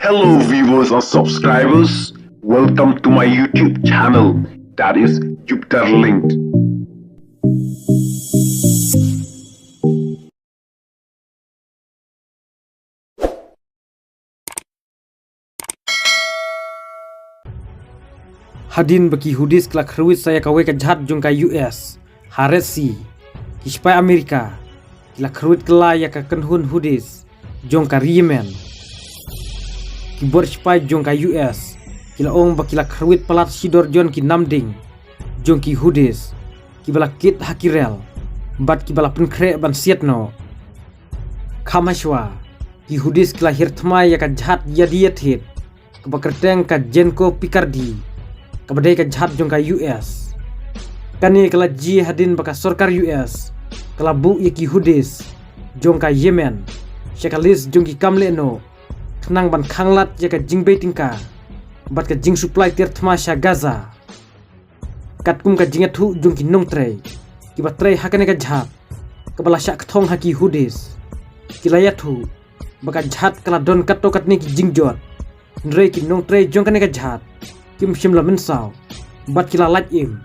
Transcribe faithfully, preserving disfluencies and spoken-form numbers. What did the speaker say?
Hello viewers and subscribers, welcome to my YouTube channel, that is Jupiter Linked. Hadien ba ki Houthis ki la kyrwit sa ïa kawei ka jhat jong ka U S ha Red Sea, ki sipai Amerika ki la kyrwit kylla ïa ka kynhun Houthis jong ka ri Yemen. Ki bor sipai jong ka U S ki la ong ba ki la kyrwit palat shi dorjon ki namding jong ki Houthis kiba la kit ha ki rel bad kiba la pynkhreh ban siat noh. Kham hashwa, ki Houthis ki la hiar thma ïa ka jhat ïa di ïa thied kaba kyrteng ka Genco Picardie, kaba dei ka jhat jong ka U S. Kane ka la jia hadien ba ka sorkar U S ka la buh ïa ki Houthis jong ka Yemen sha ka list jong ki kam lehnoh, khnang ban khanglad ïa ka jingbei tyngka bad ka jingsupply tiar thma sha Gaza. Katkum ka jingïathuh jong ki nongtrei kiba trei ha kane ka jhat kaba la shah kthong ha ki Houthis, ki la ïathuh ba ka jhat ka la don katto katne ki jingjot, hynrei ki nongtrei jong kane ka jhat kim shym la mynsaw bad ki la lait im.